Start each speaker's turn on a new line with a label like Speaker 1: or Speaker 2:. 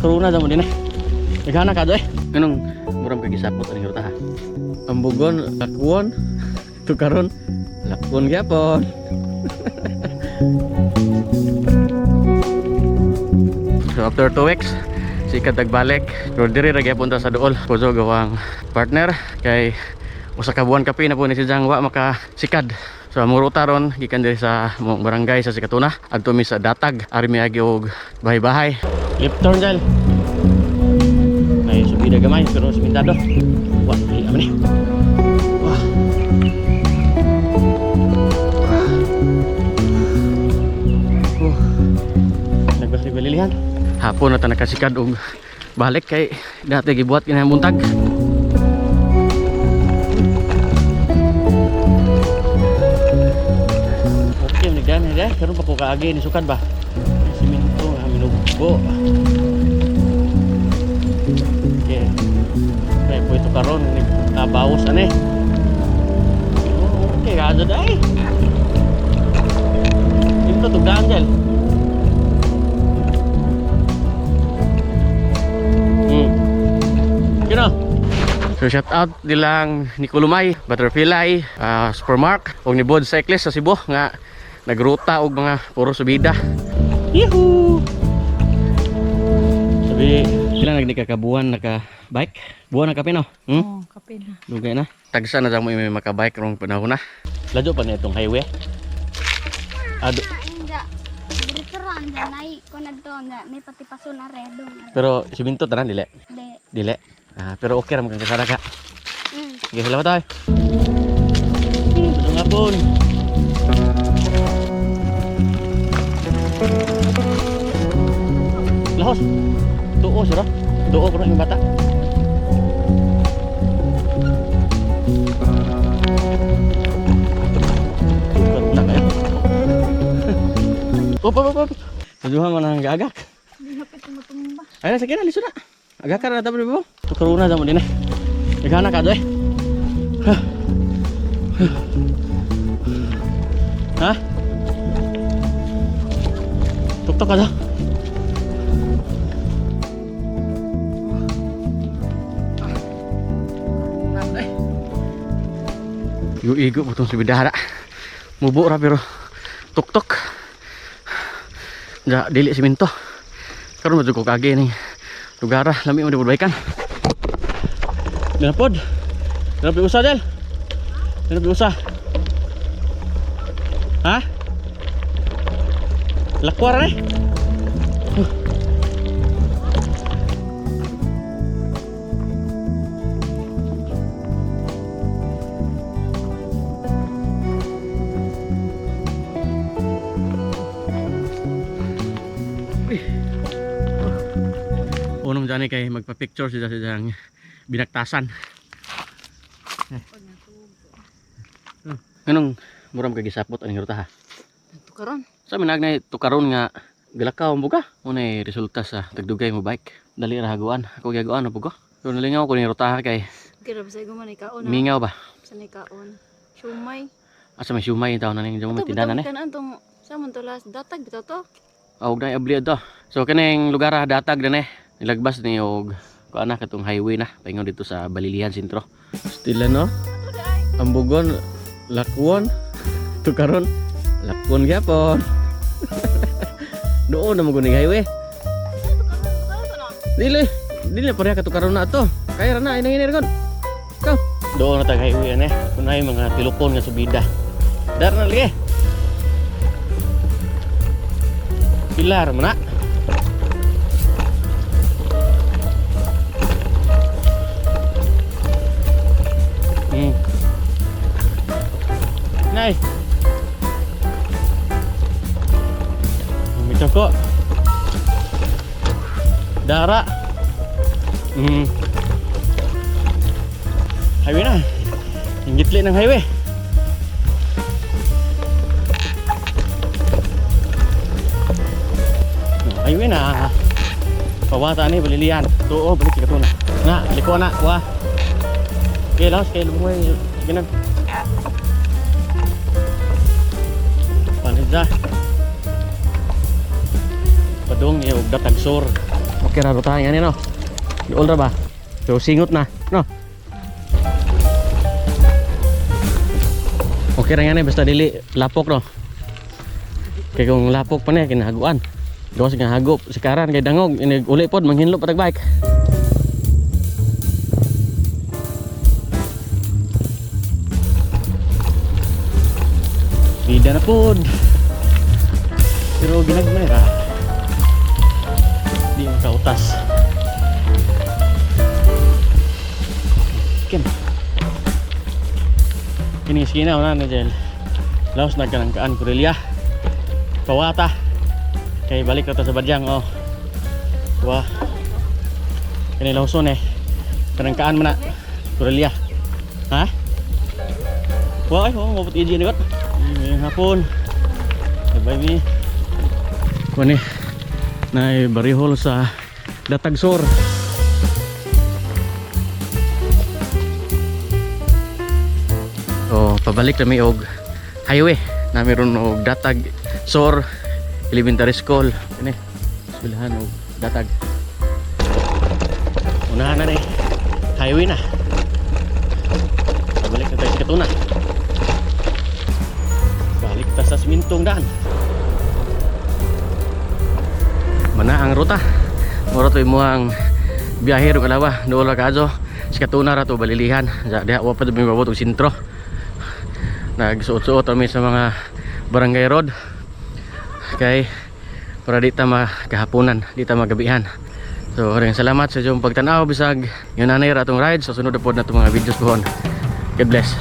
Speaker 1: Corona mo din eh. Naghana ka do eh. Ganong muram kay gisapot aning ruta ha. Ambugon, lakwon, tukaron, lakwon gyapon. So after 2 weeks, sikat nagbalik. Pero diri ra gyapon ta sa duol. Puso gawang partner kay usa ka buwan kape na po ni si Jang wa makasikad. So among ruta ron gikan diri sa among barangay sa Sikatuna adto mi sa Datag ari miagi og bahay-bahay. Left turn dal. May subida gamay pero simintado. Wa dili man ni. Wah. Oh. Nagbasig balilihan. Hapon na ta nakasikad og balik kay dati gibuhat kinahang buntag. Okay, nagdaan na karon pa ko kaagi ni sukad ba? May Simento nga minubo. Okay. Kaya po ito karon nagbawas ane. Oh, okay, kaadto dai. Dito tugdaan gel. Kino. So shout out nilang Nicolumay, Butterfly, Supermark, ug ni Bod Cyclist sa Cebu nga nagruta og mga puro subida. Yehoo! Sabi, sila nagnikakabuan naka bike. Buwan na kape no? Hmm?
Speaker 2: Oh, kape na.
Speaker 1: Dugay na. Tagsa na mo may makabike rong panahon na. Ladyo pa na itong highway. Ado,
Speaker 3: Anja, diretso ra anja nay ko nadto anja may patipaso na redo.
Speaker 1: pero siminto tanan dili.
Speaker 3: De.
Speaker 1: Dili. Ah, pero okay ra man kang kasara ka. Sige, salamat tayo. Magandang hapon. Lahos. Tuo sira. Tuo ko na yung bata. Karuna kayo. Op, op, op, op. Tujuhan man ang gagak.
Speaker 2: Hapit na matumba.
Speaker 1: Ay na, sige na, liso na. Agak ka na tabi mo. Tukaruna mo din eh. Naghana ka do eh. Ha? Tuktok ka do. Igo-igo po itong subidara. Mubo ra pero tuktok. Ja, dili siminto. Karon mo jud ko kagi ning lugar ah. Lami mo di baikan. Dina pod. Dina pod usa del. Dina pod usa. Ha? Lakwar eh. Unong dyan eh kay magpa-picture sila sa diyang binaktasan.
Speaker 2: Pag natubo.
Speaker 1: Ganong muram kay gisapot aning ruta ha.
Speaker 2: Tukaron.
Speaker 1: Sa minag na tukaron nga galakaw mo ka. Unay resulta sa tagdugay mo bike. Dali ra haguan. Ako gihaguan na po ko. Pero nalingaw ko ni ruta ha kay
Speaker 2: Kira ba sa man ikaon ha?
Speaker 1: mingaw ba.
Speaker 2: Sa ikaon. Siumay.
Speaker 1: Asa may siumay yung taon na ning may tindanan eh.
Speaker 2: Kan antong sa man to last datag bitaw to.
Speaker 1: Awog na abli adto. So kining lugar ha datag din eh. Nilagbas ni og kuan na katong highway na paingon dito sa Balilihan sentro. Stila no? Ambugon, lakwon, tukaron, lakwon gyapon. Doon na mo guning highway. Dili, dili na pareha katukaron na ato. Kaya ra na inang inir kon. Go. Doon na tag highway ane. Kunay mga tilukon nga subida. Dar na lagi. Pilar man na. Nay. Umito ko. Dara. Highway na. Yung gitli ng highway. No, highway na. Pawata ni balilian. Tuo balik ka na. Na, liko na. Wa. Okay, laos kay lumuhay. Sige na. Panidza. Padung ni og datag sur. Okay ra rutahan ani, no. Duol ra ba? So singot na, no. Okay ra nga ni basta dili lapok, no. Kay kung lapok pa niya kinahaguan. Gawas nga hagop sikaran kay dangog inig uli pod manghinlo pa tag bike. Bida na pod. Pero ginagmay ra. Di makautas. Kim. Kini iskina wala na Jel. Laos na kanang kaan Kurilya. Pawata. Kay balik na ta sa Badyang, oh. Wa. Kini laoson eh. Kanang kaan man na. Kurilya. Ha? Wa ay, oh, mabot EG ni kot. Ngayong hapon. Bye mi. Kuan eh. Nay barihol sa Datag Sur. So, pabalik kami og highway. Nami ron og Datag Sur Elementary School. Kini, eskwelahan og Datag. Unahan na ni. Highway na. Pabalik na tayo sa Katuna. Balik ta sa Simintong daan. Mana ang ruta. Mura to imuhang biyahe ro kalawa. Dool ra kaadto. Sa Katuna ra to Balilihan. Sa diha wa pa to mabot og sentro. Nagsuot-suot kami sa mga barangay road. Kay para di ta makahaponan, di ta magabihan. So, maraming salamat sa inyong pagtanaw bisag yun nanay ra atong ride sa sunod na pod na itong mga videos pohon. God bless.